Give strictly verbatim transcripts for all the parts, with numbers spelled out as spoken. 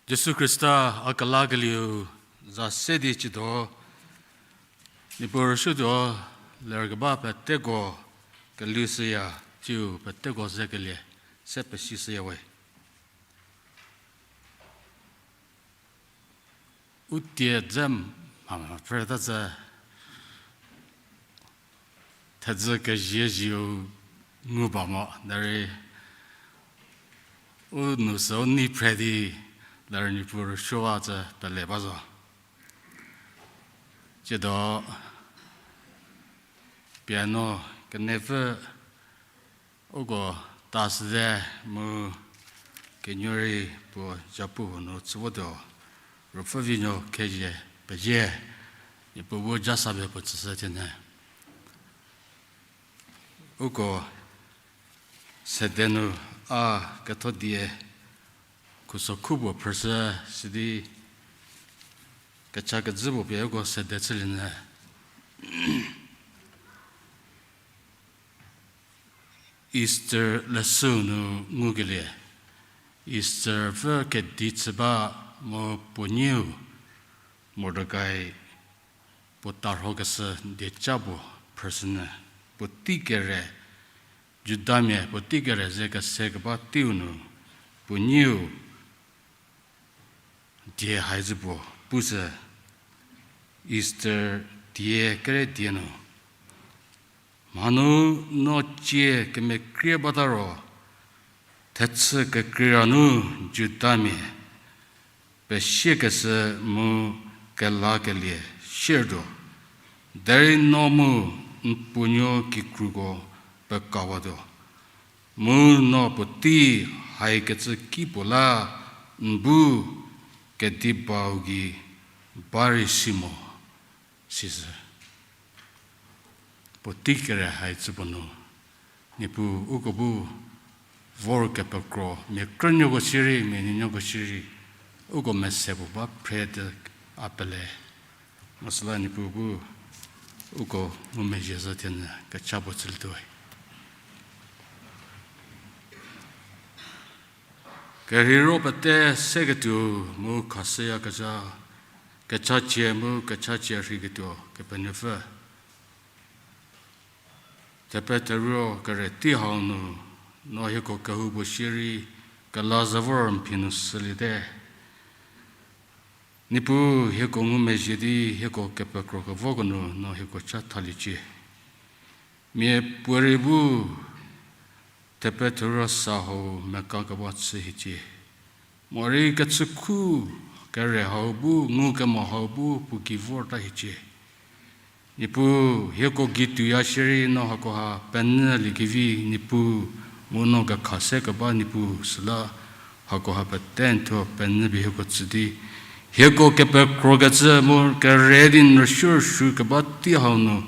Jisu Khrista a kelakelieu za se di ciedo, Niepuu rüsuotuo lerkeba peteko kelhou shüya, tsiu peteko zekelie se pesishüya we. U tie dze mha phrüta tse, thedzü kezie zieu ngu ba mo, derei u nu sü u nei phre di, ler Niepuu rüsuowa tse pele ba zo. Ciedo piano kenepfü uko ta süte mu kenuorei puo japu huo nu chü votuo, Ruopfü Vinuo Khezie pezie, Niepuu bu ja sa pie puo tsüshü thienyü. Uko sede nu a ketho die khusokhu puo phrüshü sidi kecha kezhü puo pie uko sede chülie nyü. Esther leshüu nu ngukelie, Esther pfü kedi chü ba mu puo nyiu Mordekai puo tarhokeshü dieca puo phrüshünyü, puotei kere, Judamia puotei kere ze kese keba teiu nu puo nyiu die haizü puo pushü, Esther die kere die nu, mhanu no cie kemekrie bata ro, thechü kekreira nu Judamia pesiekeshü mu kelakelie siertuo, derei no mu n puonuo kikruko pekawatuo, mu no puotei haikecü ki puo la n bu kedibau gei ba rei si mo, sisü. Puotei kere haicü puo nu, Niepuu uko bu vor kepekro, mia krünuoko shierei, mia nuonuoko shierei, uko mese puo ba phre di a pele. Mu süla Niepuu bu uko ngumezhie zhü thienyü kecha puo chülietuo. Kerheiro pete seketuo mu khashüyakezha, kechachie mu kechachie rheiketuo Kepenuopfü, thepetheruo kere tei hau nu, no hieko kehoupuo shierei kela ze vor n phi nu süliete. Niepuu hieko ngumezhie di hieko kepekrokevoko nu no hieko cha thaliecie. Mia puorei bu thepetheruo sa hau mekakeba chü hiecie. Morei kechükhu kere hau bu, ngukemo hau bu puo gei vorta hiecie. Niepuu, hieko gei tuoya shierei no hakoha penyüliekevi Niepuu, mu no kekha se keba Niepuu süla hakoha pete n thuo penyü pie hieko tsü di, hieko kepekrokecü mu kere di n rüsuo rüsuo keba tei hau nu,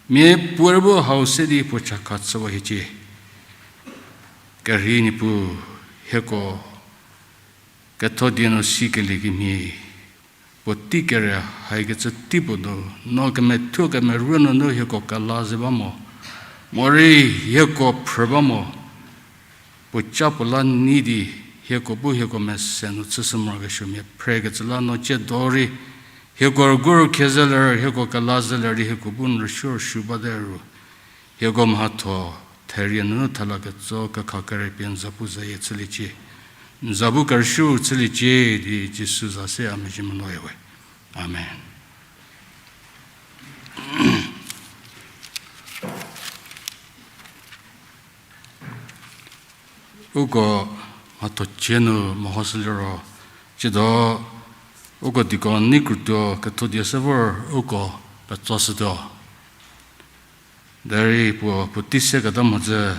mia puorei bu hau se di puo chakha chüwa hiecie. Kerhei Niepuu, hieko ketho die nu sikelie kemhie, puotei kere haikecü tei puo nu, no kemethuo kemerü nunu hieko kela ze ba mo, morei hieko phrü ba mo, puo ca puo la nei di, hieko bu hieko mese nu chüshü morokesuo mia phrekecü la no ciedo rei, hieko rügor khie zeler, hieko kela zeler di hieko bu n rüsuo rüsuo bate ru, hieko mhatho therie nunu thela ketso kekha kere pie n za bu zayie chüliecie. N za bu kerüsuo chüliecie di Jisu za se a mezhie meloya we. Amen. Uko mhatho cie nu mehoshü liro, ciedo uko deacon nei krütuo ketho die se vor uko petsoshütuo. Derei puo puotei seketa mhodzü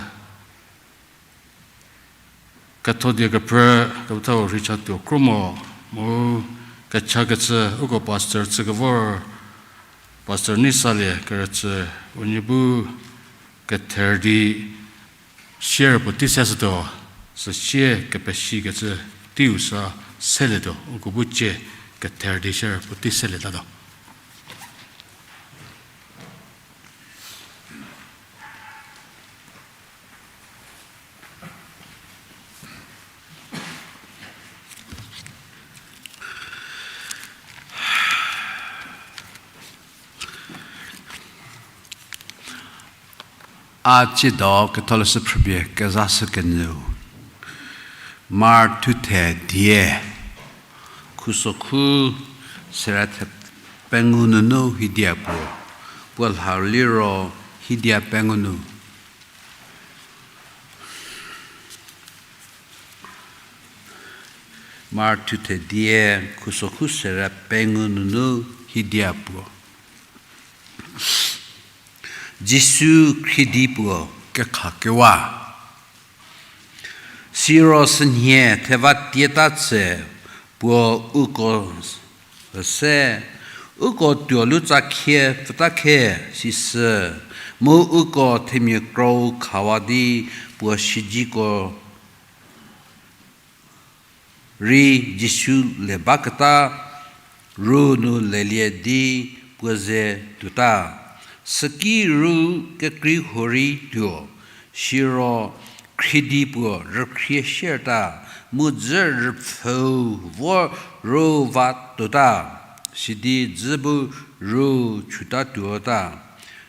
ketho die kephrü kepethau rei cha tuo kro mo, mu kechakecü uko pastor chükevor, pastor nei salie kerücü, unie bu kether di share puotei seshütuo, süsie kepesikecü teiu sa selietuo, uko bu cie kether di share puotei selietatuo. A tsiedo ketholeshü phrüpie kezashü kenyüu. Mar thuthe die, khusokhu sere the pengou nunu hidia puo, puo lha liro hidia pengou nu. Mar thuthe die, khusokhu sere pengou nunu hidia puo. Jisu khriedi puo kekhakewa. Siro sünhie theva tieta tse puo uko se, uko tuo lu tsa khie pfüta khe sisü, mu uko themia krou khawa di puo shijiko rei Jisu le baketa ru nu lelie di puo ze tuota. Süki ru kekrei huorei tuo, siro khriedi puo rükhrie sierta, mu dzü rüpfhüu vo ru va tuota, sidi dzü bu ru chuta tuota.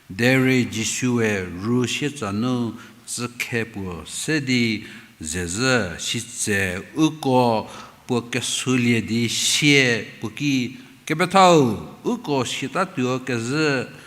Derei Jisue ru sietsa nu tsükhe puo se di zezhü, sitse uko puo kesulie di sie puo ki, Kepethau, uko siata tuo kezhü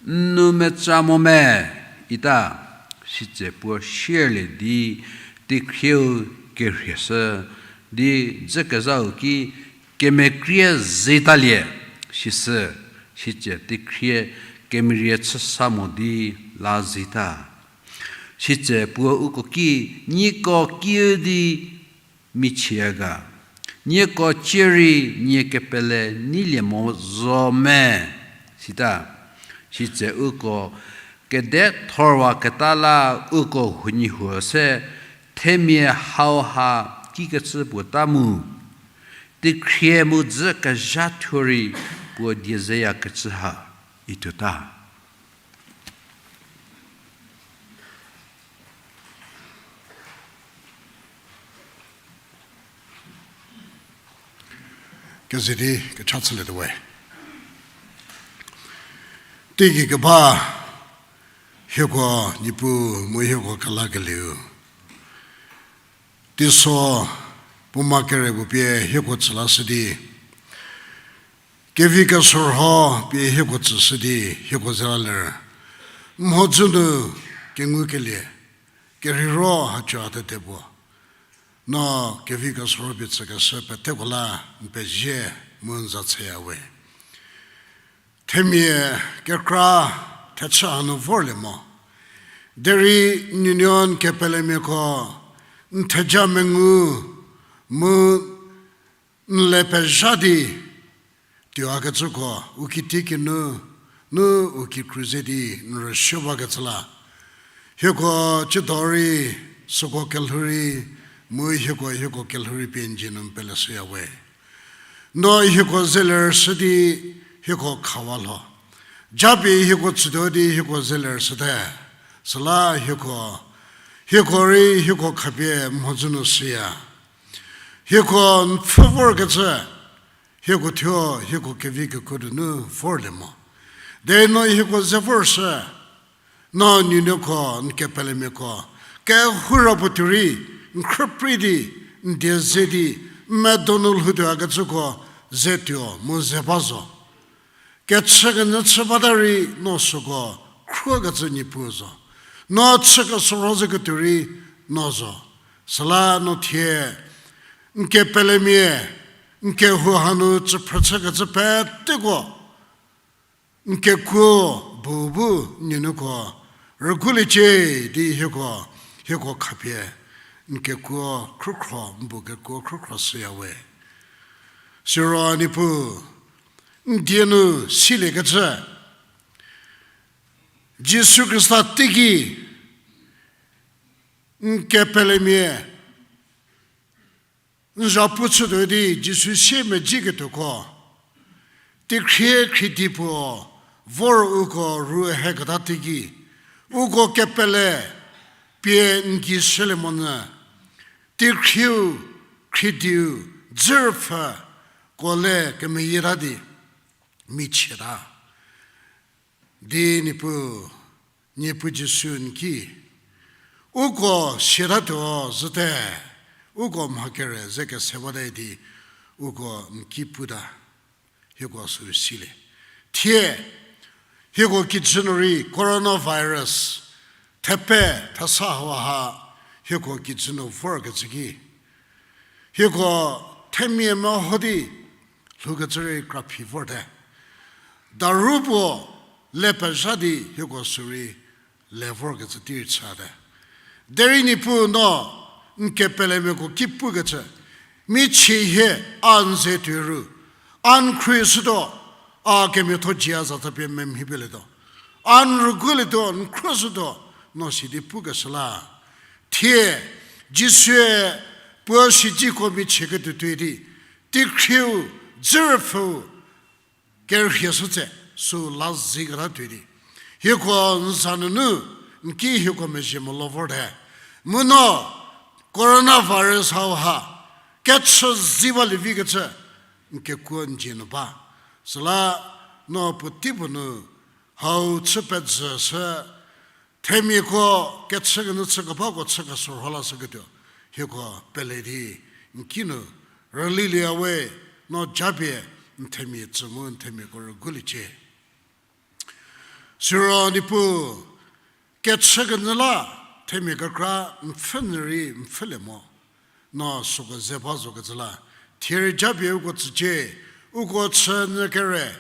n nu meca mo me? ita. Sitse puo sierlie di teikhrieu kerhieshü di dzükezhau ki, Kemekrie zetalie, sisü. Sitse teikhrie kemerie chüsa mo di la zeta. Sitse puo uko ki, Nieko kiü di michie ga? Nieko cie rei nie kepele neilie mo zo me? sita. Sitse uko kedethorwaketa la uko huoniehuo se themia hauha kikecü puo ta mu, teikhrie mu dzü kezha thuo rei puo die zeyakecü ha ituota. Keze di kecha chülietuo we. Teigei keba hieko Niepuu mu hieko kelakelieu, teiso puoma kere puo pie hieko tsülashü di, kevi kesorho pie hieko tsüshü di hieko ze la ler. Mhodzü nu kengukelie, kerheiro hacha tete puo, no kevi kesorho pie tsükeshü peteko la n pezie mu n za chüya we. Themia kekra thechü hanu vorlie mo. Derei n nuonuo n kepelemiako n theja mengu mu n le pezha di tuoyakecüko u kitiekinu, nu u kikru ze di n rüsuo bakecü la, hieko tsiedo rei süko kelhou rei, mu hieko hieko kelhou rei pie n dzie nu n peleshüya we. No hieko zeler shü di hieko khawa lho. Japie hieko tsütuo di hieko zeler shüte. Süla hieko, hieko rei hieko khapie mhodzü nu shüya. Hieko n pfhü vorkecü, hieko thuo hieko kevi kekuo donu vorlie mo. Derei no hieko ze vorshü, no nuonuoko n kepelemiako kehoura puo tuo rei n khrüprei di, n die ze di, n medo nu lhoutuoyakecüko ze tuo mu ze ba zo. Kechükenyü chü bata rei no süko khruokecü Niepuu zo. No chü kesorho zeketuo rei no zo. Süla no thie n kepelemia, n kehou hanu tsüphrü chükecü peteko n kekuo bu bu nuonuoko rüguliecie di hieko, hieko khapie n kekuo khrükhro, n bu kekuo khrükhro shüya we. Siro Niepuu, n die nu siliekecü Jisu Khrista teiki n kepelemia n zhapu chütuo di Jisu siemedziketuoko, teikhrie khriedi puo vor uko ru heketa teiki, uko kepele pie n gei shülie monyü, teikhrieu khriediu dzürüpfhüko le kemeyieta di michieta di Niepuu, Niepuu Jisu n ki, uko siatatuo zhüte, uko mha kere ze kese bate di, uko n ki puta, hieko sü silie. Thie, hieko kijü nu rei coronavirus, thepe, thesa hauha, hieko kijü nu vorkecü ki, hieko themia meho di lhoukecü rei kraphi vorte. Daru puo le pezha di hieko sü rei le vorkecü tei rei chüte. Derei Niepuu no n kepelemiako ki pukecü, michie hie a n ze tuoi ru, a n khruohishütuo, a kemiatho jia zatsa pie memhi pielietuo, a n rüguolietuo, n khruohishütuo, no sidi pukeshü la. Thie, Jisue puo siedzeko michie ketuo tuoi di, teikhrieu, dzürüpfhüu, kerhie shütse, süu la ziketa tuoi di, hieko n za nunu, n ki hieko mezhie molo vorte. Mu no, coronavirus hauha, kechü zi balie vikecü, n kekuo n dzie nu ba. Süla, no puotei puo nu, hau chü pezhü shü, themiako kechükenyü chü kebako chü kesorho lashüketuo, hieko pele di n ki nu rülilieya we, no japie n themia tsü mu n themiako rüguliecie. Siro Niepuu, kechükenyü la themia kekra n pfhünyü rei n pfhülie mo, no süko ze ba zokecü la, thie rei japie uko tsücie, uko chünyü kere,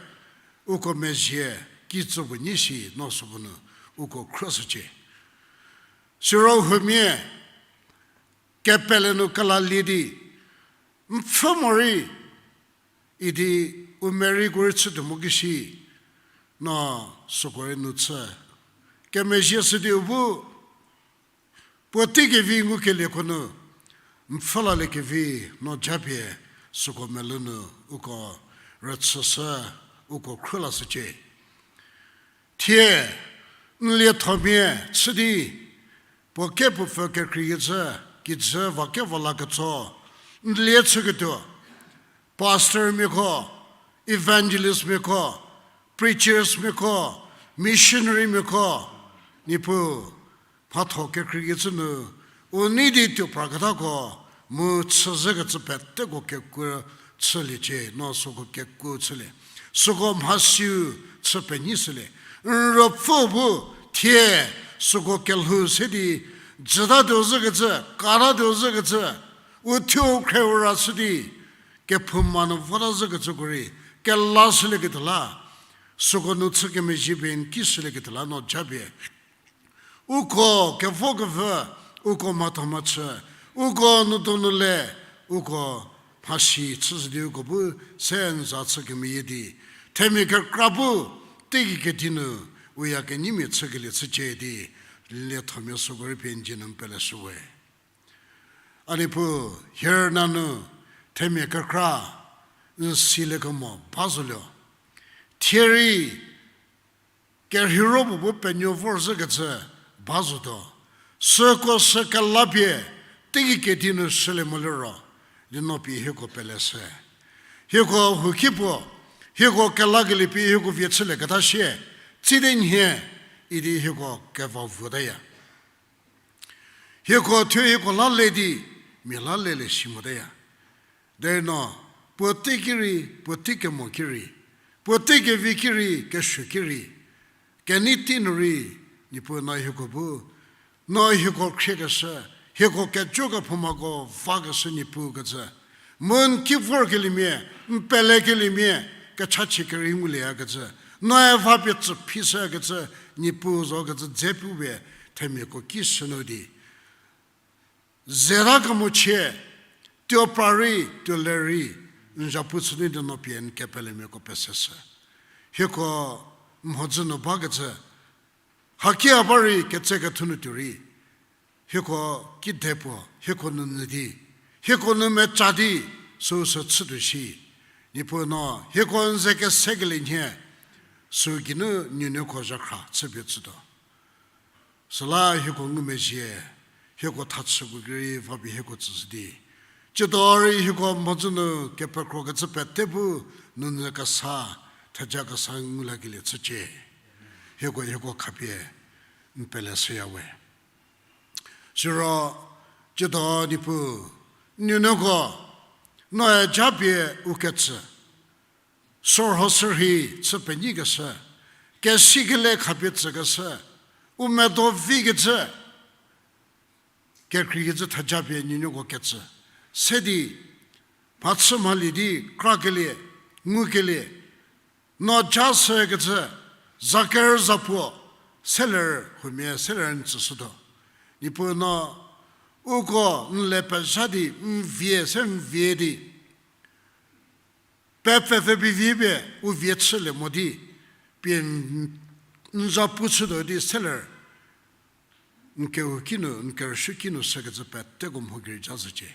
uko mezhie, kijü puo nyi shi no süko nu, uko khruoshücie. Siro huomia, kepele nu kelalie di, n pfhü morei, idi u mereiko rei chütuo mo ki shi, no süko rei nu chü. Kemezhie shü di u bu, puotei kevi ngukelieko nu, n pfhü laliekevi no japie süko melou nu uko rüchüshü, uko khruohi lashücie. Thie, n liethomia chü di, puo kepuo pfü kekreikecü, kijü va kevo la ketso, n lie chüketuo, pastormiako, evangelistmiako, preachersmiako, missionarymiako, Niepuu, mhatho kekreikecü nu, u nei di tuo praketako, mu chüzhükecü peteko kekuo chüliecie, no süko kekuo chülie. Süko mhasiu chü penyishülie. N ruopfü bu thie süko kelhou se di, jütatuo zhükecü, katatuo zhükecü, u thuo khrieu ra shü di, kephouma nu vota zhükecüko rei, kelashülieketuo la, süko nu chü kemezhie pie n ki shülieketuo la no japie. Uko kevokevü, uko mhatho mhachü, uko nu donu le, uko mhasi chüshü di uko bu se n za chü kemeyie di, themia kekra bu teigei kedi nu, u ya kenyimia chükelie chücie di, liethomia süko rei pie n dzie nu n peleshüwe. A Niepuu, hie rüna nu themia kekra n siliekemo ba zoluo. Thie rei kerheiro puo bu penuo vorzhükecü ba zotuo. Süko sü kelapie teigei kedi nu shülie moliro, di no pie hieko peleshü. Hieko huki puo, hieko kelakelie pie hieko vie chülieketa sie, tsite nhie, idi hieko keva votaya. Hieko thuo hieko la le di, mia la lelie si moteya. Derei no, puotei ki rei, puotei kemo ki rei, puotei kevi ki rei, kesuo ki rei, kenei tei nu rei, Niepuu no hieko bu, no hieko khriekeshü, hieko kejo kephoumako vakeshü Niepuu kecü, mu n ki vorkeliemia, n pelekeliemia, kechachie kerei ngulieyakecü, noe va pie tsü phishükecü, Niepuu zo kecü dze pupie themiako ki shünu di, zeta kemochie, tuo pra rei, tuo le rei, n zhapu chünu di no pie n kepelemiako peseshü. Hieko mhodzü nu bakecü, haki a ba rei ketsekethu nu tuo rei, hieko kidepuo, hieko nunyü di, hieko nu mecha di, süu sü chütuo shi. Niepuu no, hieko n ze kesekelie nhie, süu geinu nuonuoko zhakhra chüpie chütuo. Süla hieko ngumezhie, hieko thachüpuo ki rei vapie hieko tsüshü di, tsiedo rei hieko mhodzü nu kepekrokecü pete bu nunyü kesa, theja kesa ngulakelie chücie. Hieko, hieko khapie n pele shüya we. Siro, ciedo Niepuu, n nuonuoko, noe japie u ketsü, sorho sürhei chü penyikeshü, kesikelie khapie tsükeshü, u medo vikecü, kekreikecü thejapie n nuonuoko ketsü se di, mhachü mhalie di krakelie, ngukelie, no ja shükecü, zaker zapuo, seler huomia seler n tsüshütuo. Niepuu no, uko n le pezha di, n vie se n vie di, pepfü pfü pevie pie u vie chülie mo di, pie n, n zapu chütuo di seler n kehou kinu, n kerüsuo kinu shükecü peteko mho gei jashücie.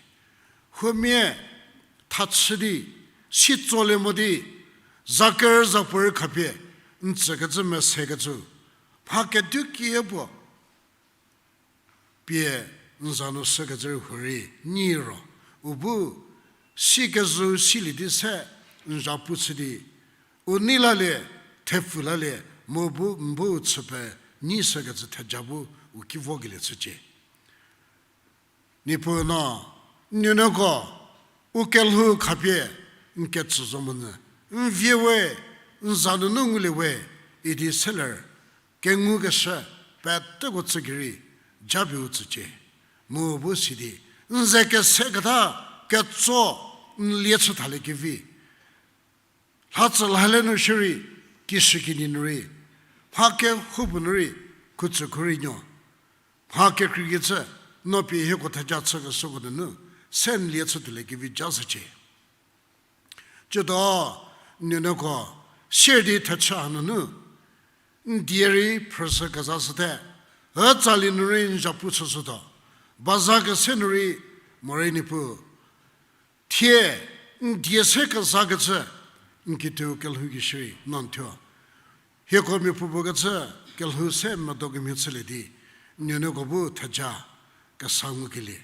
Huomia thachü di, si tsolie mo di, zaker zapuorei khapie n tsükecü mesekecü, mha kediu kie puo pie n za nu shükecü rei huorei nyi ro, u bu sikezhü silie di se n zapu chü di, u nei lalie, thepfu lalie, mu bu n bu chü penyi shükecü theja bu u ki vokelie chücie. Niepuu no, n nuonuoko, u kelhou khapie n ketsü zo monyü, n vie we, n za nunu ngulie we, idi seler, kengukeshü, peteko tsü gei rei, japie u tsücie. Mu bu sidi, n ze keseketa, ketso, n lie chü thaliekevi, lhatsü lhale nu shierei, kishükinyi nu rei, mha kehoupuo nu rei, khutsü khurei nuo, mha kekreikecü, no pie hieko theja chükeshüko nunu, se n lie chü tuoliekevi jashücie. Ciedo, n nuonuoko, sier di thechü hanunu, n die rei phrüshü kezashüte, ütsali nu rei n zapu chüshütuo, baza kese nu rei, morei Niepuu, thie, n die se kezakecü, n kituo kelhou ki shierei no n thuo. Hieko miapuopuo kecü, kelhou se medo kemhie chülie di, n nuonuoko bu theja, kesa ngukelie.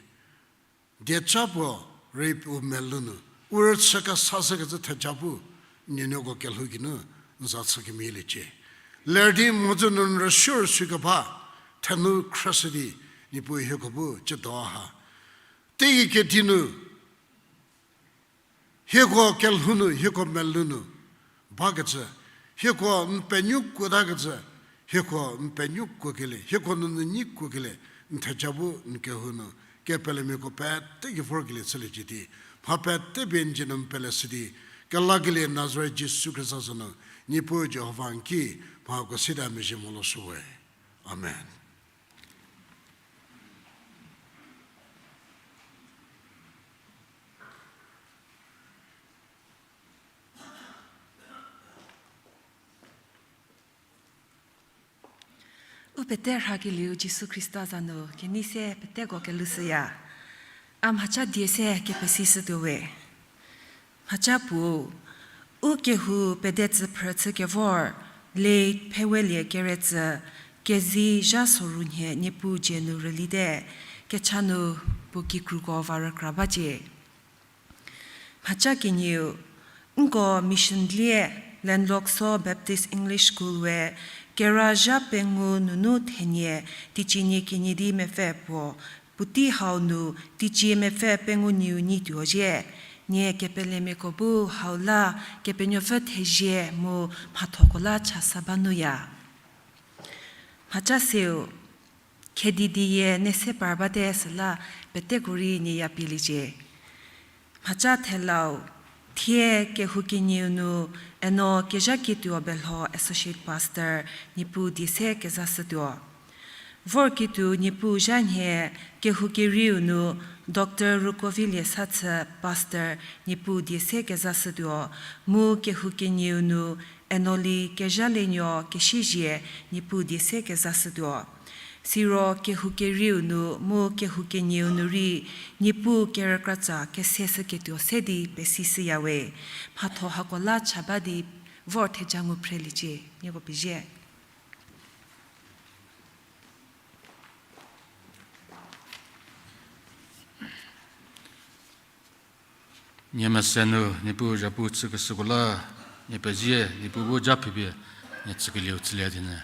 Dieca puo rei u melou nu, u rüchü kesa shükecü theja bu, n nuonuoko kelhou geinu, n za chü kemhieliecie. Ler di mhodzü nu n rüsuo rüsuo keba, thenu khrüshü di, Niepuu hieko bu ciedo ha. Teigei kedi nu, hieko kelhou nu, hieko melou nu, bakecü, hieko n penuo kuotakecü, hieko n penuo kuokelie, hieko nunu nyi kuokelie, n theja bu n kehou nu, kepelemiako pete ki vorkelie chüliecie di, mha pete pie n dzie nu n pele shü di, kelakelie Nazaret Jisu Khrista za nu, Niepuu Jihova n ki, mhako sita mezhie molo shüwe. Amen. U pete rhakelieu Jisu Khrista za nu kenei se peteko kelhou shüya. A mhaca die se kepesishütuo we. Mhaca puo, u kehou pedetsü phrü chükevor, le phewelie keretsü, kezi zha soru nhie Niepuu dzie nu rülite, kecha nu puo kikruko va rükra bacie. Mhaca kenieu, nko mission lie Landlockso Baptist English School we, kera zha pengou nunu thenie, teicie nie kenie di mepfü puo, puotei hau nu teicie mepfü pengou nieu nyi tuo zhie, nie kepelemiako bu hau la Kepenuopfü thezie mu mhathoko la chasa ba nuya. Mhaca seu, khedi dieyie ne se par bate süla peteko rei nie ya pieliecie. Mhaca thelau, thie kehou kenieu nu Eno Kezhakietuo Belho Associate Pastor, Niepuu die se kezashütuo. Vorkietuo Niepuu zha nhie kehou kerieu nu Doctor Rukovilie Sathü Pastor, Niepuu die se kezashütuo, mu kehou kenieu nu Enoli Kezhalenyo Kesiezie, Niepuu die se kezashütuo. Siro kehou kerieu nu mu kehou kenieu nu rei Niepuu kerükratsa keseshüketuo se di pesishüya we. Mhatho hako la cha ba di vor theja ngu phreliecie, nieko pezie. Nie mese nu Niepuu zhapu chükeshüko la, nie pezie, Niepuu bu ja phipie nie tsükelieu chülie di nyü.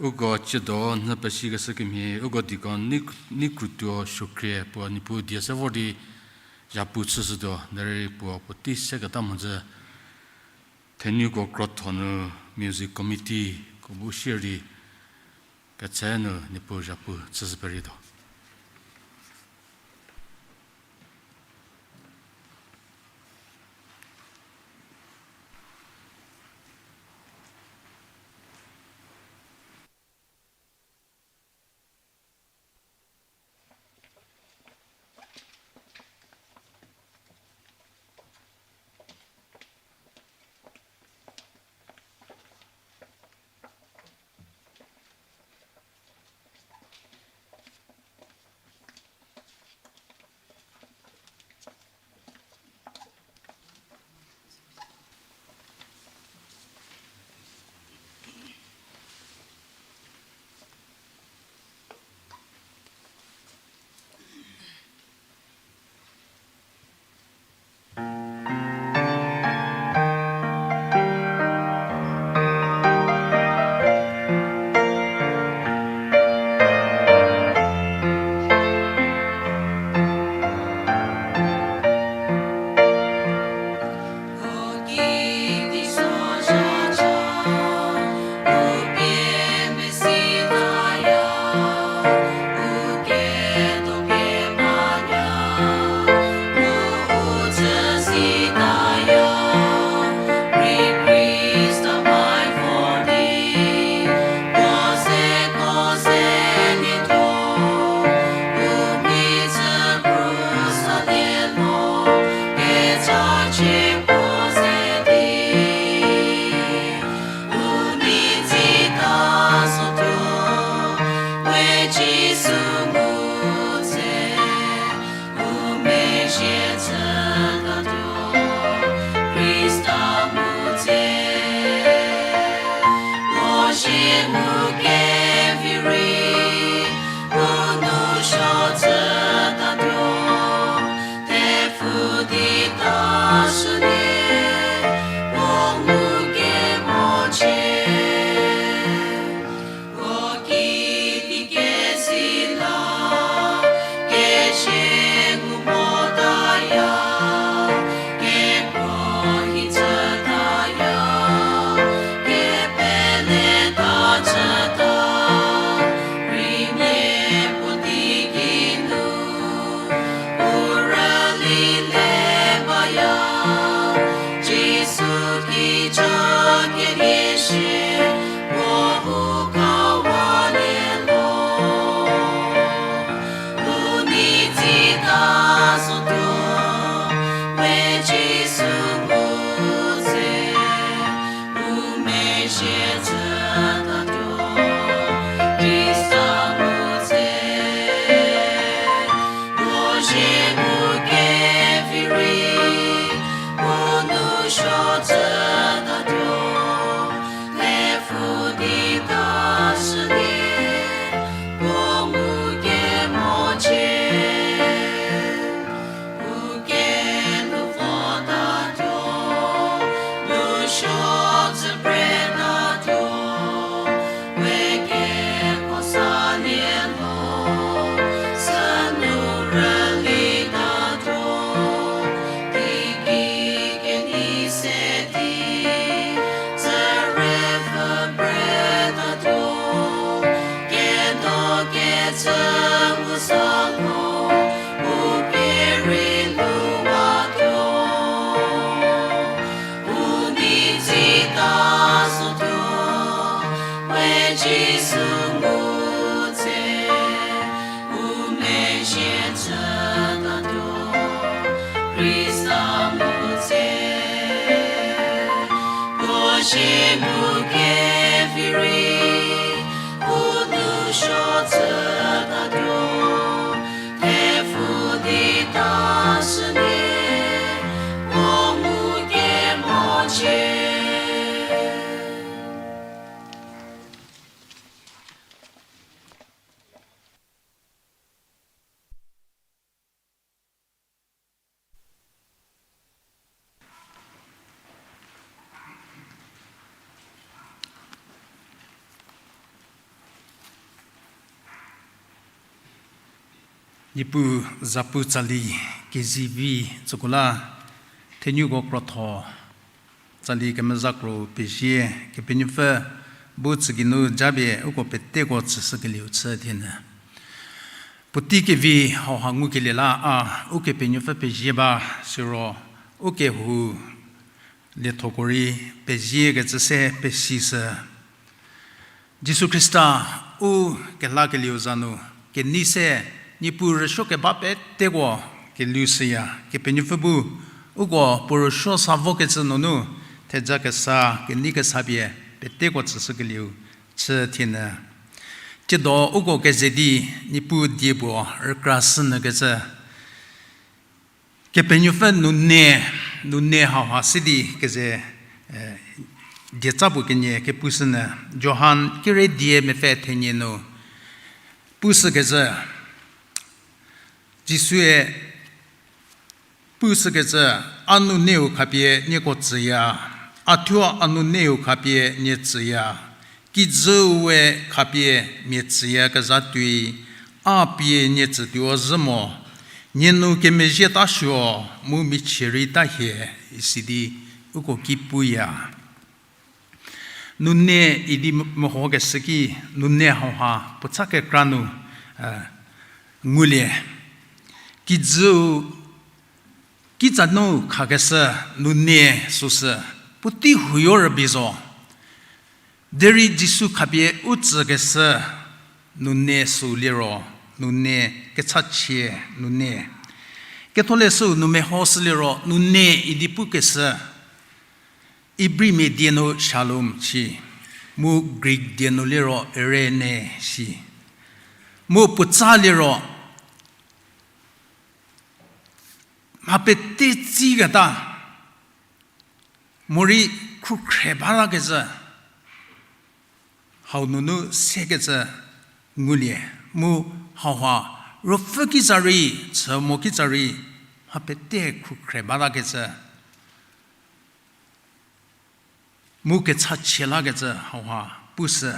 Uko chüdo nyü pesikeshü kemhie, uko deacon Ni-, Nikrutuo Suokhrie puo Niepuu die se vor di zhapu chüshütuo, derei puo puotei seketa mhodzü, thenuko krotho nu music committee ko bu share di ketse nu Niepuu zhapu chüshü perietuo. Niepuu zapu tsali kezivi tsüko la, thenuko krotho tsali kemezakro pezie, Kepenuopfü bu tsü geinu japie uko peteko tsüshükelieu chü thienyü. Puotei kevi hauha ngukelie la a, Ukepenuopfü pezie ba, siro ukehou liethoko rei peziekecü se pesishü. Jisu Khrista u kelakelieu za nu, kenei se Niepuu rüsuo keba peteko kelushüya, Kepenuopfü bu uko puo rüsuo sa vokecü nunu, theja kesa, kenei kesa pie peteko tsüshükelieu chü thienyü. Tsiedo uko keze di Niepuu die puo rükrashünyükecü Kepenuopfü nune, nune hauha se di keze, eh, dietsa puo kenie kepushünyü, Johan kere die mepfü thenie nu pushükecü, Jisue pushükecü, A nuneu khapie nieko tsüya, a thuo a nuneu khapie nie tsüya, kijüu we khapie mia tsüyakezha tuoi, a pie nie tsütuo zhü mo, nie nu kemezhie ta suo, mu michie rei ta hie, isi di uko ki puya. Nune idi mehokeshü ki, nune hauha puocha kekra nu, eh, ngulie. Kijüu, kitsa nu khakeshü nune süsü, puotei huoyo rübei zo. Derei Jisu khapie u tsükeshü nune sü liro, nune kechachie nune. Ketholeshüu nu mehoshü liro, nune idi pukeshü, Ibrimia die nu shalom shi, mu Greek die nu liro eirene shi. Mu puocha liro, mha pete tsiketa, morei khrükhre batakecü, hau nunu sekecü ngulie, mu hauha ruopfü kitsa rei, chü mo kitsa rei, mha pete khrükhre batakecü, mu kechachie lakecü hauha pushü.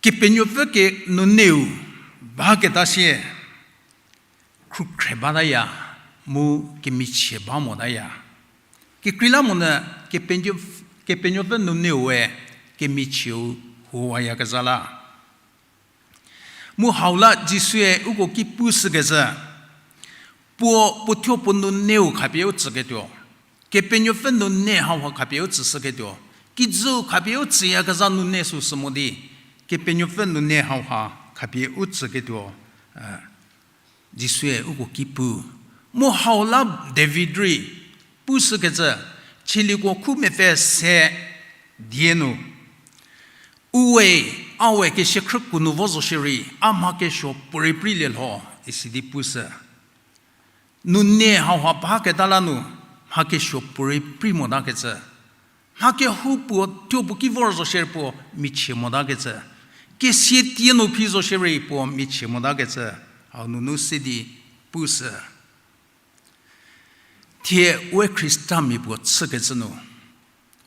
Kepenuopfü ke nuneu baketa sie, khrükhre bataya, mu kemichie ba motaya. Kekreilamonyü Kepenuopf-, Kepenuopfü nuneu we kemichieu huowayakezha la. Mu hau la Jisue uko ki pushükecü, puo, puo thuo puo nuneu khapie u tsüketuo. Kepenuopfü nune hauha khapie u tsüshüketuo. Kijüu khapie u tsüyakezha nune süsü mo di, Kepenuopfü nune hauha khapie u tsüketuo. Eh, Jisue uko ki pu. Mu hau la David rei pushükecü, Tsieliko khu mepfü se die nu, Uwe, a we kesiekhrüku nu vo zo shierei, a mha kesuo puorei preilie lho, isi di pushü. Nune hauha baketa la nu, mha kesuo puorei prei motakecü. Mha kehoupuo thuo puo ki vor zo shierei puo michie motakecü. Kesia tie nu phi zo shierei puo michie motakecü. Hau nunu se di pushü. Thie we Khristamia puo chükecü nu,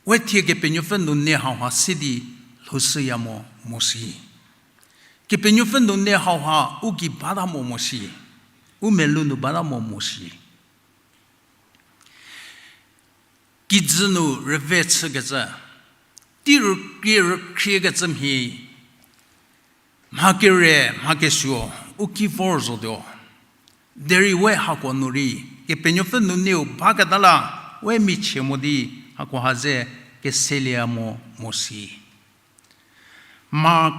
we thie Kepenuopfü nune hauha se di lhoushüya mo mo shi. Kepenuopfü nune hauha u gei bata mo mo shi. U melou nu bata mo mo shi. Kijü nu rüve chükecü, tei rükrie rükhriekecü mhie, mha kere, mha kesuo, u ki vor zotuo. Derei we hako nu rei, Kepenuopfü nuneu baketa la, we michie mo di, hako ha ze keselieya mo mo si. Mark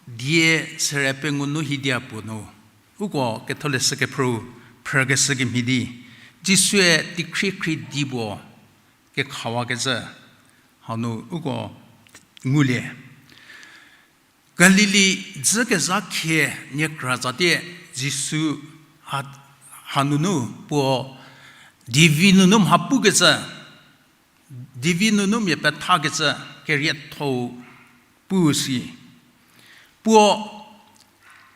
die sere pengou nu hidia puo nu, uko Ketholeshü kephrü, phrükeshü kemhie di, Jisue teikhrie khrie di puo kekhawakecü, hanu uko ngulie. Galili dzükezha khie niekra tsatie Jisu ha-, hanunu puo divi nunu mha pukecü, divi nunu mia pethakecü kerietho-u pu si. Puo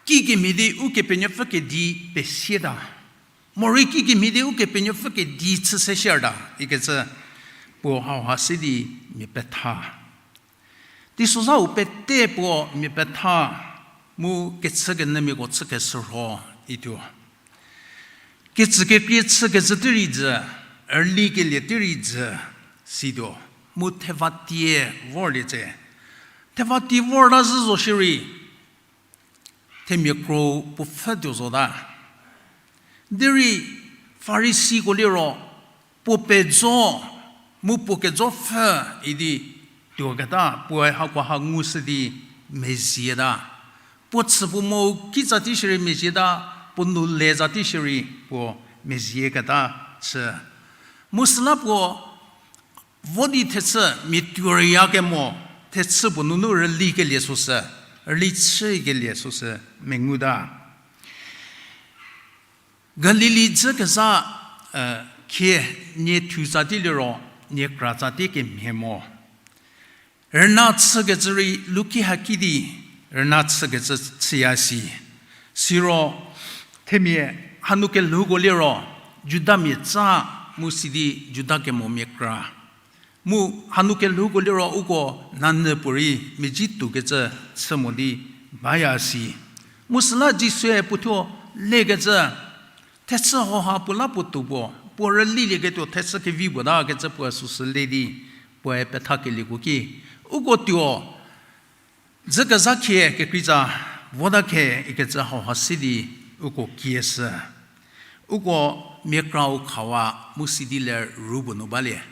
kikemhie di Ukepenuopfü kedi pesieta. Morei kikemhie di Ukepenuopfü kedi chü se shierta ikecü puo hauha se di mia petha. Teisozhau pete puo mia petha. Mu kechükenyümiako chükeshürho ituo. Kecükekrie chükecü tei rei jü, early kelie tei rei jü, situo. Mu thevatie vorlie tse. Thevatie vorta zhü zo shierei, themia kro puo pfhü tuo zota. Derei Farisiko liro, puo pejo, mu puo kejo pfhü idi tuoketa, puoe hakoha ngushü di mezieta. Puo chü puo mo kitsa tei shierei mezieta, puo nou le za tei shierei puo mezieketa chü. Mu süla puo vo di thechü mia tuo rüya kemo, thechü puo nunu rülikelie süsü, rüli chükelie süsü menguta. Galili dzü kezha, eh, khie nie thu tsa tei liro, nie kra tsa tei kemhie mo. Rüna chükecü rei luki haki di, rüna chükecü chüya si. Siro, themia hanu kelhouko liro, Judamia tsa mu sidi Juda kemomia kra. Mu hanu kelhouko liro uko nanyü puorei mezhie tuokecü chü mo di baya si. Mu süla Jisue puothuo lekecü, thechü hauha puo la puo tuo puo, puo rülilieketuo thechü kevi puo ta kecü puoe süsü le di, puoe pethakelieko ki, uko tuo, dzü kezha khie kekreitsa vota khe ikecü hauha se di uko kieshü. Uko mia krau khawa mu sidi ler ru puo nu balie.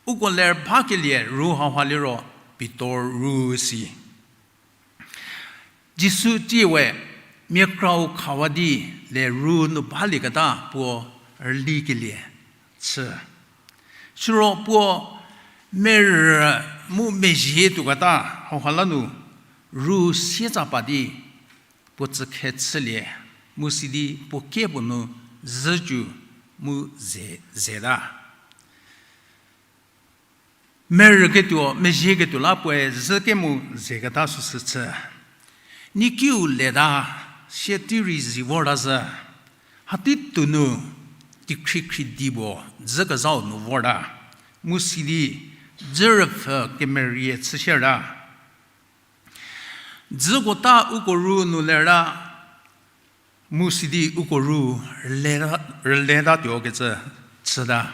Uko ler bakelie ru hauha liro Pitor ru si. Jisu tiewe mia krau khawa di ler ru nu balieketa puo rülikelie chü. Siro puo merü mu mezhie tuoketa hauha la nu ru sietsa pa di puo tsükhe chülie, mu sidi puo kie puo nu zhücü mu ze, zeta. Merüketuo, mezhieketuo la puoe zhü kemu zeketa süsü chü. Nikiu leta, sie tei rei zi vorta zhü. Hatei tuo nu tikhrikhri di puo dzü kezhau nu vorta. Mu sidi dzü rüpfhü kemerie chüshierta. Dzüko ta uko ru nu lerta, mu sidi uko ru rületa, rületatuo kecü chüta.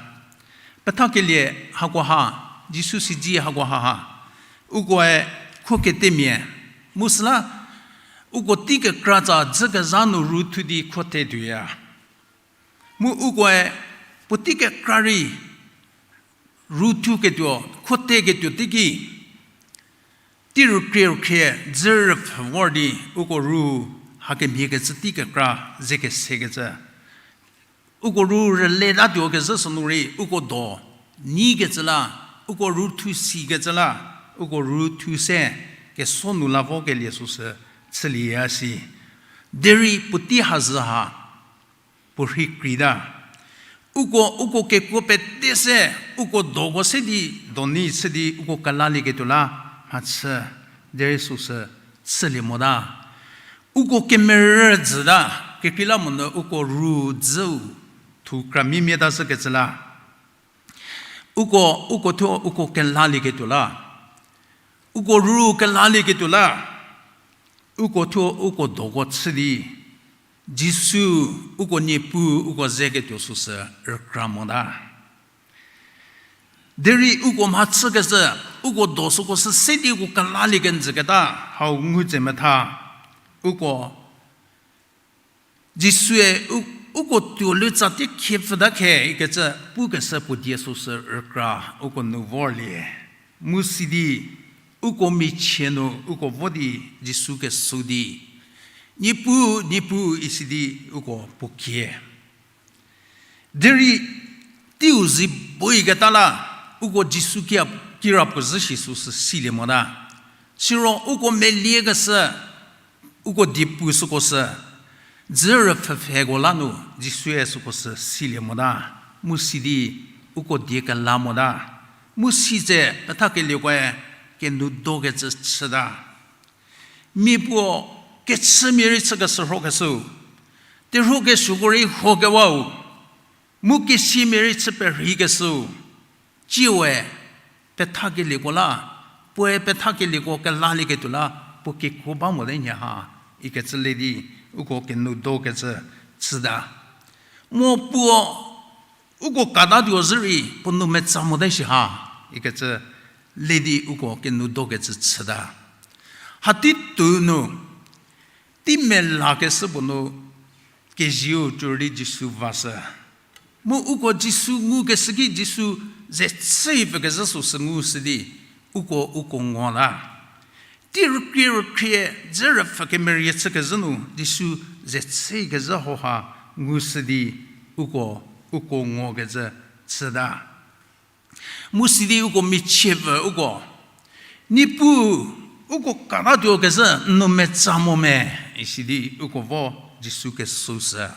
Pethakelie hakoha, Jisu siedze hakoha ha, ukoe khuo ketemia, mu süla uko tei kekratsa dzü kezha nu ru thu di khuo te tuoya. Mu ukoe puotei kekra rei ru thuketuo, khuo teketuo teiki, tei rükrie rükhrie dzü rüpfhü vor di uko ru hakemhie kecü tei kekra ze kesekecü. Uko ru rületatuo kezhü sünu rei uko do nyikecü la, uko ru thu sikecü la, uko ru thu se keso nu la vokelie süsü chülieya si. Derei puotei hazhü ha puo rhei kreita. Uko, uko kekuo pete se, uko doko se di, do nyi chü di, uko kelalieketuo la mhachü, derei süsü chülie mota. Uko kemerü jüta, kekreilamonyü uko ru dzüu thu kramimia ta zhükecü la. Uko, uko thuo uko kelalieketuo la. Uko ru kelalieketuo la. Uko thuo uko doko chü di, Jisu, uko Niepuu, uko zeketuo süsü rükra mota. Derei uko mhachükecü, uko do süko sü se di uko kelalie kenjüketa, hau ngu tse metha, uko Jisue u-, uko tuo lutsa tei khie pfhüta khe ikecü pukeshü puo die süsü rükra uko nu vorlie. Mu sidi, uko michie nu uko vo di Jisu kesou di, Niepuu, Niepuu, isidi uko puo kie. Derei teiu zi boiketa la, uko Jisu kia, kira puo zhü shi süsü silie mota. Siro uko meliekeshü, uko diepu süko sü, dzü rüpfhüpfheko la nu Jisue süko sü silie mota. Mu sidi uko die kela mota. Mu sitse pethakeliekoe kenou dokecü chüta. Mia puo kechümia rei chükeshürhokeshüu, terhuokesuoko rei huokewau, mu kesiamia rei chü perheikeshüu, cie we pethakelieko la, puoe pethakelieko kelalieketuo la, puo kekuo ba mote nhie ha, ikecü le di uko kenoudokecü chüta. Mu puo uko katatuo zhü rei puo nou metsa mote shi ha ikecü le di uko kenoudokecü chüta. Hatei tuo nu, tei melakeshü puo nu kezieu tuo rei Jisu vashü. Mu uko Jisu ngukeshü ki Jisu ze chüi pfükezhü süsü ngushü di uko, uko ngo la. Tei rükrie rükhrie, dzü rüpfhü kemerie chükezhü nu Jisu ze chüikezhü hauha ngushü di uko, uko ngokecü chüta. Mu sidi uko michie pfü uko, Niepuu, uko katatuokezhü n nou metsa mo me, isidi uko vo Jisu kesushü.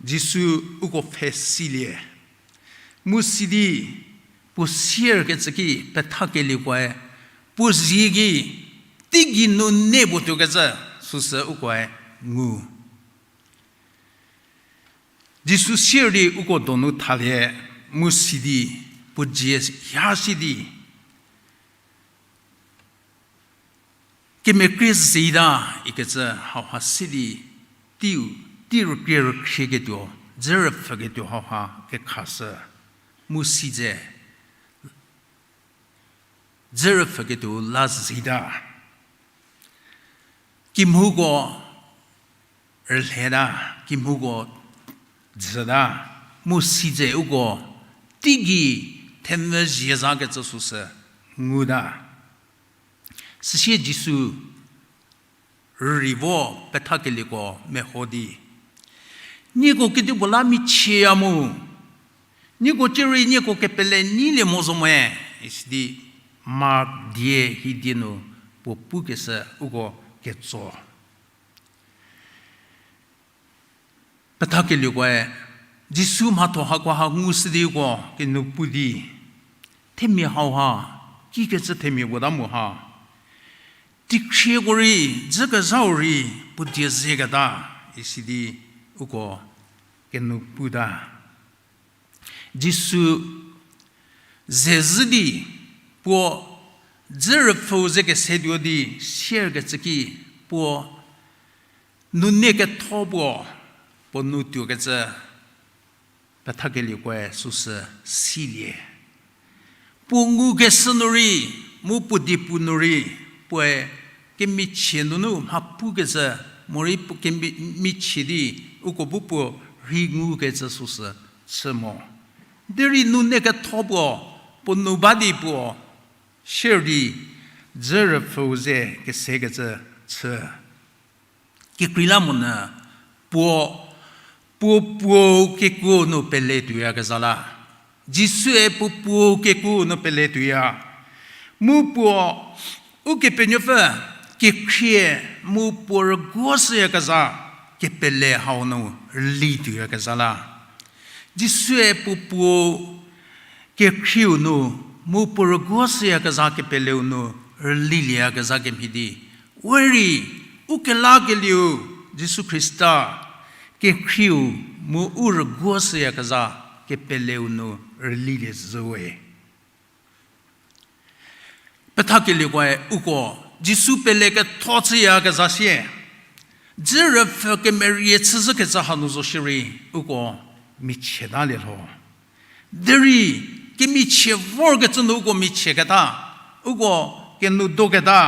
Jisu uko pfhe silie. Mu sidi puo sierkecü ki pethakeliekoe puo zie ki teigei nu ne puo tuokecü süsü ukoe ngu. Jisu sier di uko donu thalie, mu sidi puo dzie ha si di kemekrie zeita ikecü hauha se di teiu, tei rükrie rükhrieketuo, dzü rüpfhüketuo hauha kekhashü. Mu si dze, dzü rüpfhüketuo la zeita. Kimhouko rülheta, kimhouko dzüta, mu si dze uko teigei themvü zie zakecü süsü nguta. Süsie Jisu rürei vo pethakelieko meho di, nieko kedipuo la michieya mu, nieko cierei nieko kepele nyilie mo zo moe, isidi Mark die hidie nu puo pukeshü uko ketso. Pethakeliekoe Jisu mhatho hakoha ngushü di uko kenu pu di, themia hauha, kikecü themia puo ta mu ha, teikhrieko rei, dzükezhau rei, puo die zeketa, isidi uko kenu puta. Jisu ze zhü di, puo dzü rüpfhüu ze kesetuo di sierkecü ki, puo nune ketho puo, puo nu tuokecü pethakeliekoe süsü silie. Puo ngukeshü nu rei, mu puo diepu nu rei, puoe kemichie nunu mha pukecü, morei puo kemi-, michie di, uko bu puo rhei ngukecü süsü chü mo. Derei nune ketho puo, puo nu ba di puo sier di dzü rüpfhüu ze kesekecü chü. Kekreilamonyü puo, puo puou kekuo nu pele tuoyakezha la. Jisue puo puou kekuo nu pele tuoya. Mu puo Ukepenuopfü kekhrie mu puo rüguoshüyakezha kepele hau nu rüli tuoyakezha la. Jisue puo puou kekhrieu nu, mu puo rüguoshüyakezha kepeleu nu rülilieyakezha kemhie di, we rei u kelakelieu Jisu Khrista kekhrieu mu u rüguoshüyakezha kepeleu nu rülilie zhüwe. Pethakeliekoe uko Jisu pele ketho chüyakezha sie, dzü rüpfhü kemerie chüzhükecü hanu zo shierei uko michietalie lho. Derei kemichie vorkecü nu uko michieketa, uko kenoudoketa,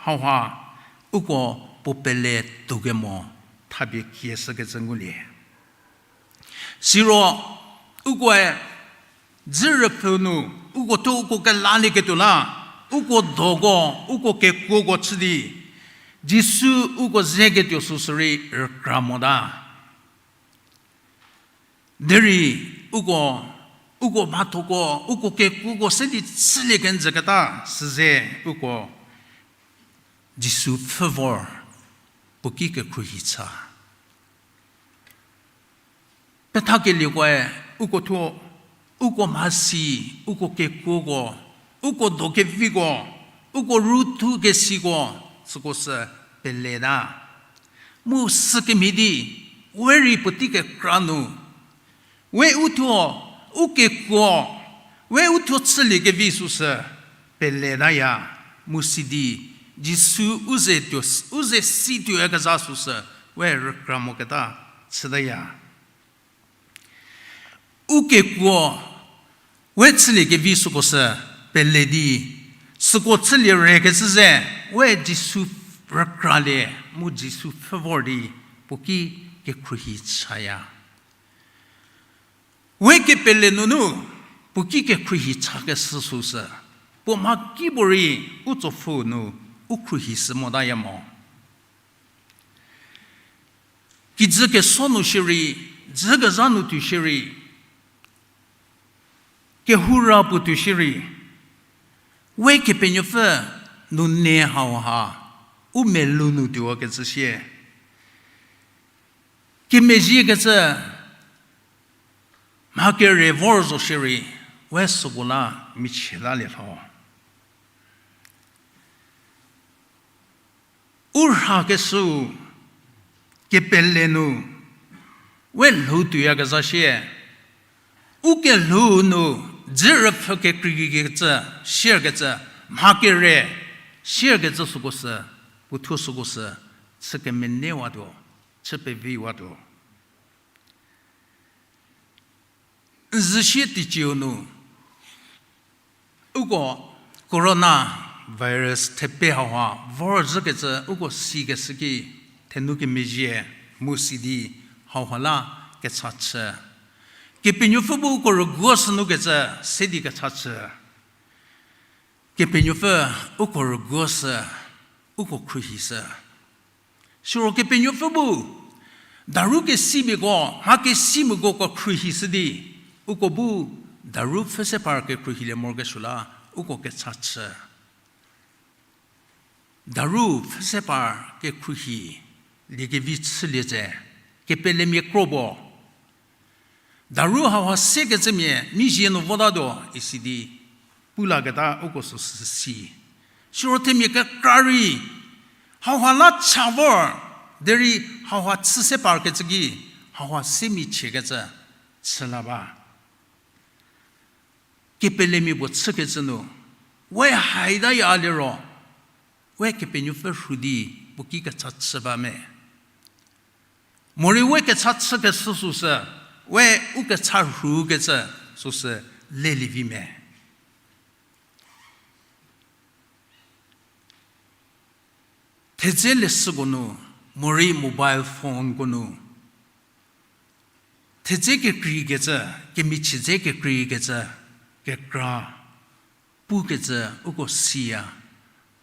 hauha uko puo pele tuokemo thapie kieshükecü ngulie. Siro ukoe dzü rüpfhü nu, uko thuo uko kelalieketuo la, uko doko, uko kekuoko chü di, Jisu uko zeketuo süsü rei rükra mota. Derei uko, uko mhathoko, uko kekuoko se di chülie kenjüketa, süze uko Jisu pfhü vor puo ki kekhruohi cha. Pethakeliekoe uko thuo, uko mhasi, uko kekuoko, uko dokeviko, uko rüthukesiko, süko sü peleta. Mu sükemhie di, we rei puotei kekra nu, we uthuo, u kekuo, we uthuo chüliekevi süsü peletaya, mu sidi, Jisu u ze tuo, u ze si tuoyakezha süsü, we rükra moketa chütaya. U kekuo, we chüliekevi süko sü pele di, süko chülie rekecü ze, we Jisu rükralie, mu Jisu pfhü vor di, puo ki kekhruohi chaya. We kepele nunu, puo ki kekhruohi chakeshü süsü, puo mha kipuorei u tsopfü nu u khruohi sü motaya mo. Kijü keso nu shierei, dzükezha nu tuo shierei, kehoura puo tuo shierei, we Kepenuopfü nune hauha, u melou nu tuowakecü sie. Kemezhiekecü, mha kere vor zo shierei, we süko la michie lalie lho. U rhakeshüu kepele nu, we lhou tuoyakezha sie, u kelhou nu, dzü rüpfhü kekreikecü, sierkecü, mha kere, sierkecü süko sü, puothuo süko sü, chü kemenewatuo, chü peviwatuo. N zü sie teicieu nu, uko coronavirus thepe hauha vorzhükecü uko sikeshü ki, thenu kemezhie mu si di hauha la kecha chü. Kepenuopfü bu uko rüguo sünukecü se di kecha chü. Kepenuopfü uko rüguo sü, uko khruohi sü. Siro Kepenuopfü bu, daru kesimiako, mha kesimiako ko khruohi shü di, uko bu daru pfhüse par kekhruohilie morokesuo la, uko kecha chü. Daru pfhüse par kekhruohi, liekevi chülie tse, kepelemia kro puo. Daru hauha sekecümia, mi zie nu votatuo, isi di, pu laketa uko süsü si. Siro themia kekra rei, hauha la cha vor, derei hauha chüse parkecü ki, hauha semichiekecü, chü la ba. Kepelemia puo chükecü nu, we haitaya liro, we Kepenuopfü rhu di puo ki kecha chü ba me. Morei we kecha chükeshü süsü, we u kecha rhukecü süsü lelie vi me. Thedze leshüko nu, morei mobile phoneko nu, thedze kekreikecü, kemichie dze kekreikecü, kekra, pukecü uko siya.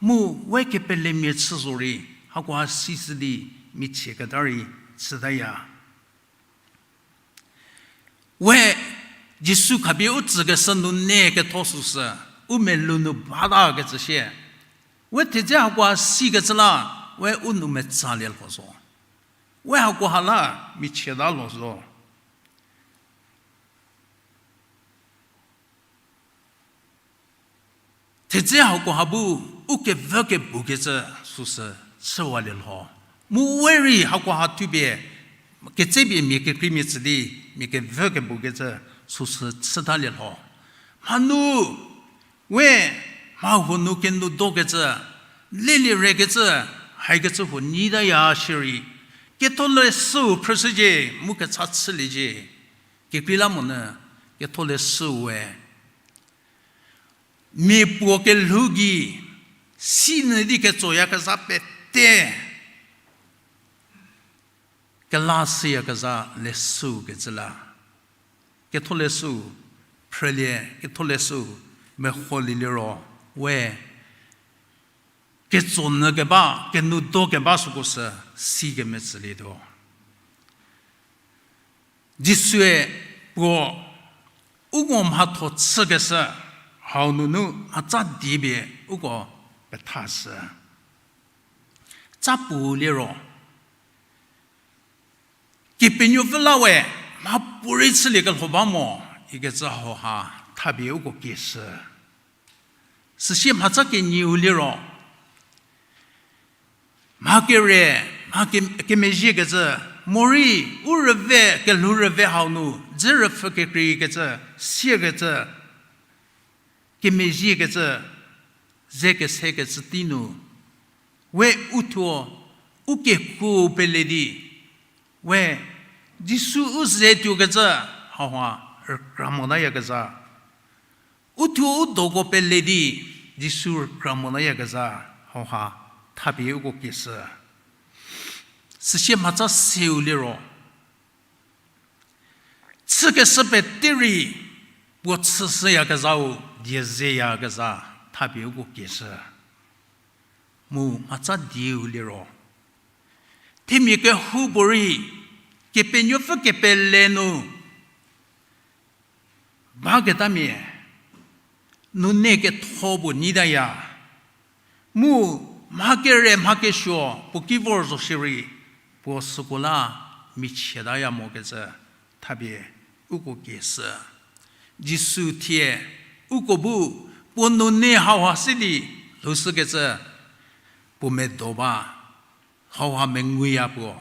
Mu we kepelemia chü zorei, hakoha sishü di michieketa rei chütaya. We Jisu khapie u tsükeshü nune ketho süsü, u melou nu batakecü sie. We thedze hakoha sikecü la, we u nou metsalie lho zo. We hakoha la michieta lho zo. Thedze hakoha bu u kevü kebukecü süsü chüwalie lho. Mu we rei hakoha thupie, ketsepie mia kekreimia tsü di, mia kevü kebukecü süsü chütalie lho. Mhanu, we mha huo nu kenoudokecü, lelie rekecü, haikecü huo nyitaya shierei, ketholeshüu phrüshücie, mu kecha chüliecie. Kekreilamonyü, ketholeshüu we mia puo kelhou gei, sinyü di ketsoyakezha pete, kelashüyakezha leshüu kecü la. Ketholeshüu, phrülie, ketholeshüu, meholie liro, we, ketsonyü keba, kenoudo keba süko sü, si kemetsülietuo. Jisue puo, uko mhatho chükeshü, hau nunu mhatsa dipie uko pethashü. Tsa pu liro, Kepenuopfü la we, mhapuorei chüliekelho ba mo, ikecü hauha thapie uko kieshü. Süsie mhatsa kenieu liro, mha kere, mha ke-, kemezhiekecü, morei, u rüve, kelhou rüve hau nu, dzü rüpfhü kekreikecü, siekecü, kemezhiekecü, ze kesekecü tei nu, We uthuo, u kekuo pele di, we Jisu u ze tuokecü hauha rükra motayakezha. Uthuo u doko pele di, Jisu rükra motayakezha hauha thapie uko kieshü. Süsie mhatsa seu liro, chükeshü pete rei puo chüshüyakezhau die zeyakezha thapie uko kieshü. Mu mhatsa dieu liro, themia kehoupuorei Kepenuopfü kepele nu baketamia, nune ketho puo nyitaya. Mu mha kere mha kesuo puo ki vor zo shierei, puo süko la michietaya mokecü thapie uko kieshü. Jisu thie uko bu puo nune hauha se di lhoushükecü puo medo ba, hauha menguya puo.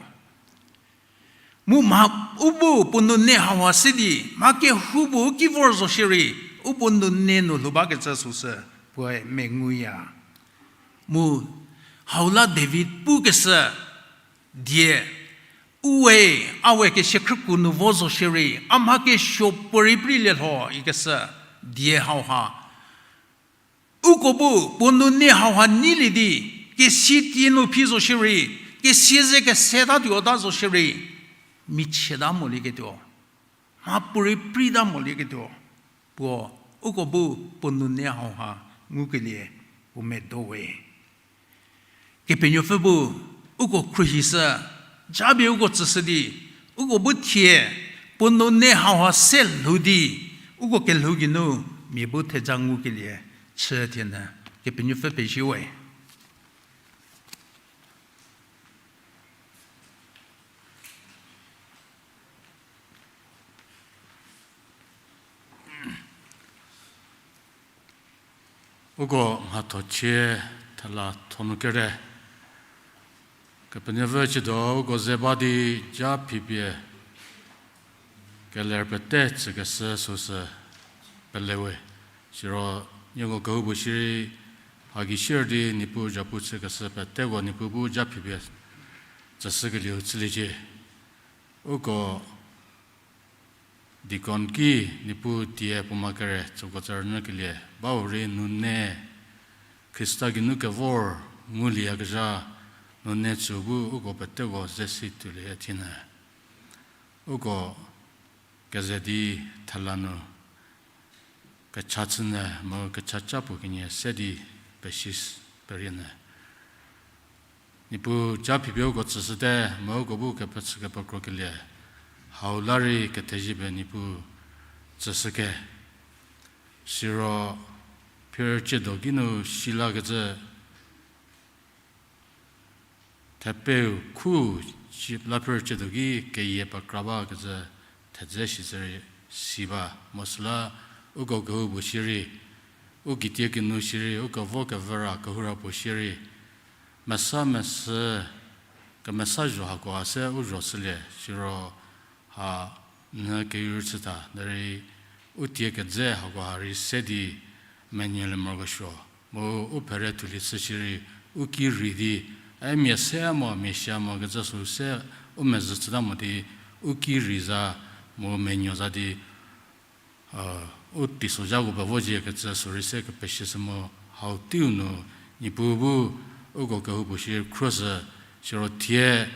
Mu mha u bu puo nune hauha se di mha kehoupuo u ki vor zo shierei, u puo nune nu lhou bakecü süsü puoe menguya. Mu hau la David pukeshü die, u we, a we kesia khrüku nu vo zo shierei, a mha kesuo puorei preilie lho ikeshü die hauha uko bu puo nune hauha nyilie di, kesia tie nu phi zo shierei, kesia ze kesetatuota zo shierei, michieta molieketuo, mha puorei preita molieketuo, puo uko bu puo nune hauha ngukelie puo medo we. Kepenuopfü bu uko khruohishü, japie uko tsüshü di, uko bu thie puo nune hauha se lhou di, uko kelhou geinu mia bu theja ngukelie chü thienyü, Kepenuopfü pezie we. Uko mhatho chie thela thonu kere. Kepenuopfü chütuo uko ze ba di ja phipie keler pete chükeshü süsü pelewe. Siro nieko kehoupuo shierei, haki sier di Niepuu zapu chükeshü peteko Niepuu bu ja phipie tsüshükelieu chüliecie. Uko deacon ki Niepuu die puoma kere tsüko tsü rünyükelie, ba hurei nune Khrista geinu kevor ngulieyakezha, nune tsü bu uko peteko ze si tuolie thienyü. Uko keze di thela nu kecha chünyü mu kecha ca puo kenie se di peshi perienyü. Niepuu ja phipie uko tsüshüte, mu uko bu kepechü kepekrokelie hau la rei kethezie pie Niepuu tsüshüke. Siro phier ciedo kinu silakecü thepeu khu, la phier ciedo ki keyie pekra bakecü thedze shicü rei si ba. Mu süla uko kehoupuo shierei, u kitie kinu shierei, u kevo kevüra kehoura puo shierei, mesa mesü, kemesa zho hakoha se u zho shülie, siro ha nyü keyur chüta derei, u tie kedze hakoha rei se di menuolie morokesuo. Mu u phere thulie chü shierei, u ki rei di, e mia se mo, mia sia mo kecü sü se u mezhü chüta mo di, u ki rei za, mu menuo za di, u teisozhako pevo zie kecü sü rei se kepeshishü mu, hau teiu nu, Niepuu bu uko kehoupuo shie khruoshü, siro thie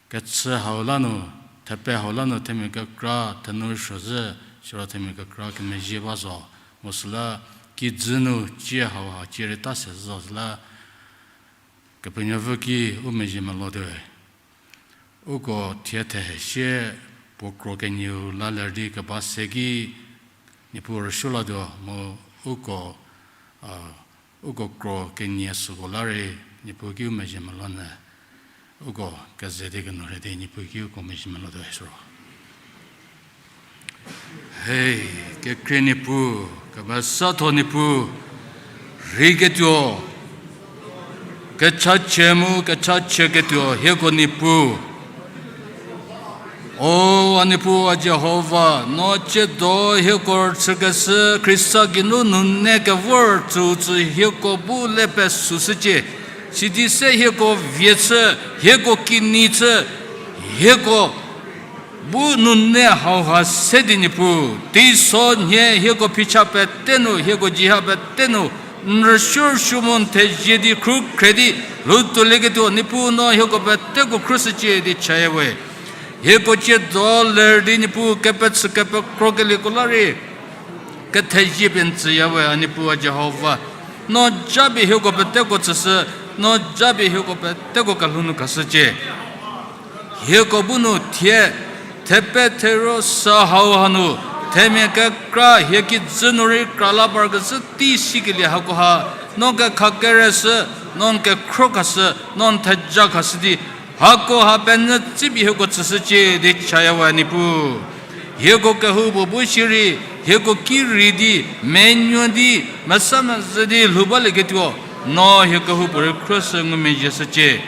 kechü hau la nu, thepe hau la nu themia kekra thenu rüsuo zhü, siro themia kekra kemezhie ba zo. Mu süla kijü nu cie hauha cie rei ta se zo süla, Kepenuopfü ki u mezhie melotuo. Uko thie thehe sie puo kro kenieu la ler di keba se ki Niepuu rüsuo latuo mu uko, a, uko kro kenie süko la rei Niepuu ki u mezhie melonyü. Uko keze di kenu rei di Niepuu ki uko mezhie melotuo süro. Hei, kekhrie Niepuu, kemesatho Niepuu, rheiketuo, kechachie mu kechachieketuo hieko Niepuu. O a Niepuu a Jihova, no ciedo hieko rüchükeshü Khrista geinu nune kevor tsüu tsü hieko bu le pesüshücie. Sidi se hieko vie chü, hieko kinyi chü, hieko bu nune hauha se di Niepuu, teiso nhie hieko phicha pete nu, hieko dzihia pete nu, n rüsuo rüsuo mu n thezie di khrukhre di, lhou tuolieketuo Niepuu no hieko peteko khruoshücie di chaya we. Hieko tsiedo ler di Niepuu kepechü kepekrokelieko la rei, kethezie pie n tsüya we, a Niepuu a Jihova. No japie hieko peteko tsüshü, no japie hieko peteko kelhou nu khashücie. Hieko bu nu thie, thepe thero sa hau hanu, themia kekra hie kijü nu rei kra la parkezhü tei sikelie hakoha, no kekha kereshü, no n kekhro khashü, no n theja khashü di, hakoha penyü tsipie hieko tsüshücie di chaya we Niepuu. Hieko kehoupuo bu shierei, hieko ki rei di, menuo di, mesa mezhü di lhou balieketuo, no hie kehoupuorei khruoshü ngumezhie shücie.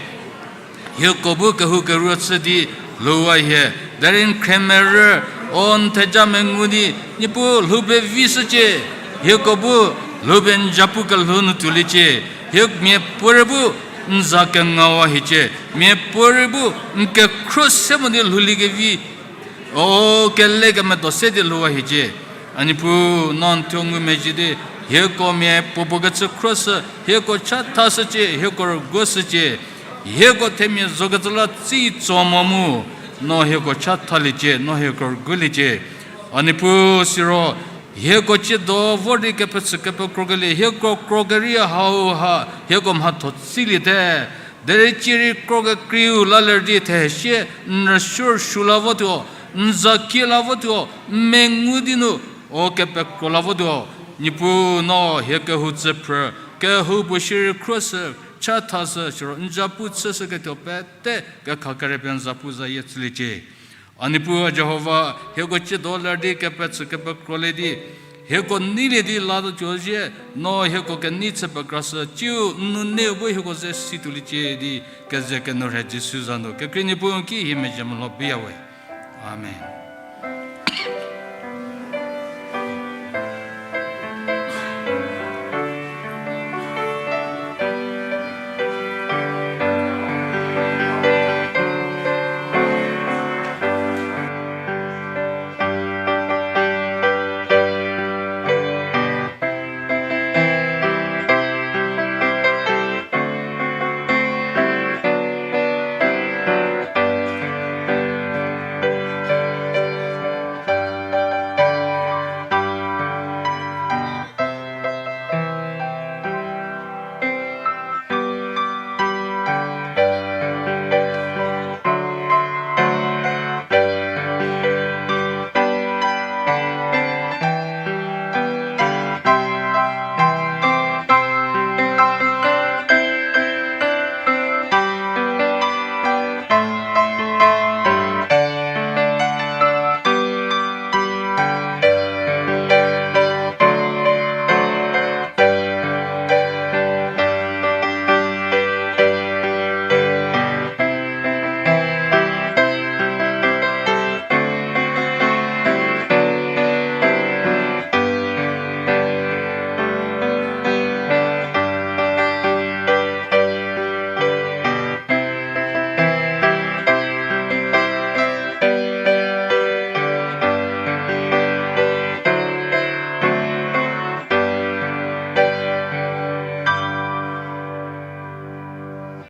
Hieko bu kehou keruo chü di lhouwa hie, derei n khremerü, o n theja mengu di, Niepuu lhou pevi shücie. Hieko bu lhou pie n zapu kelhou nu tuoliecie. Hie miapuorei bu n za kengawa hiecie. Miapuorei bu n kekhro se mo di lhouliekevi, o kele kemedo se di lhouwa hiecie. A Niepuu, no n thuo ngumezhie di, hieko mia puopuo kechü khruoshü, hieko chathashücie, hieko rüguoshücie. Hieko themia zokecü la tsi tso mo mu, no hieko chathaliecie, no hieko rüguoliecie. A Niepuu siro, hieko tsiedo vor di kepechü kepekrokelie, hieko krokerie hauha, hieko mhatho tsiliete. Derei cierei krokekreiu la ler di thehesie, n rüsuo rüsuo la votuo, n za kie la votuo, n mengu di nu, o kepekro la votuo. Niepuu no hie kehou tsüphrü, kehoupuo shierei khruoshü, chathashü siro n zapu chüshüketuo pete kekha kere pie n zapu zayie chüliecie. A Niepuu a Jihova, hieko tsiedo ler di kepechü kepekrolie di, hieko neilie di latuo zhie, no hieko kenei chü pekrashü, tsiu n nuneu bu hieko ze si tuoliecie di, keze kenourhei Jisu za nu kekrei Niepuu n ki hie mezhie melou biya we. Amen.